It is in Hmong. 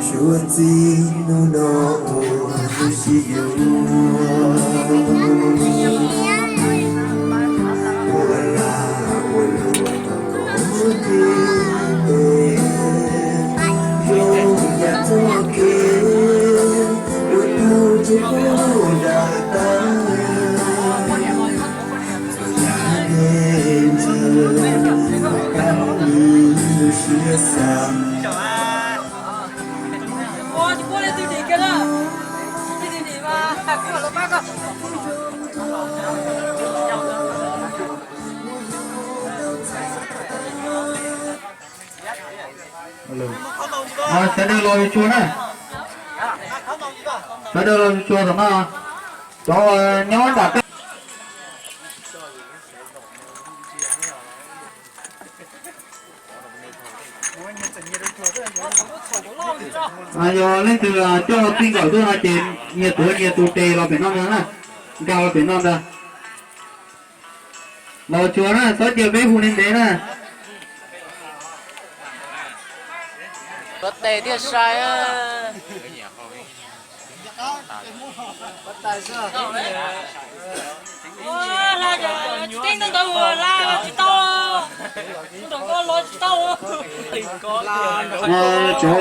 Suav txij hnub no ua lub sij yuav, ua lag ua luam kom muaj kev zoo yam txoj kev, ua tug tsis pub dag tag. Sawv daws los tsuag na. Sawv daws los tsuag tom no. Cov nyob nram teb. Yog leej twg coj txij nkawm tuaj no ces nyias tuav nyias tus tes los pem no ntag na. Nkag los pem no ntag. Los tsuag na, txhob cia peb hu ntev ntev na. Kov tes thiaj sai. Tsis tau, los tsis tau. Cov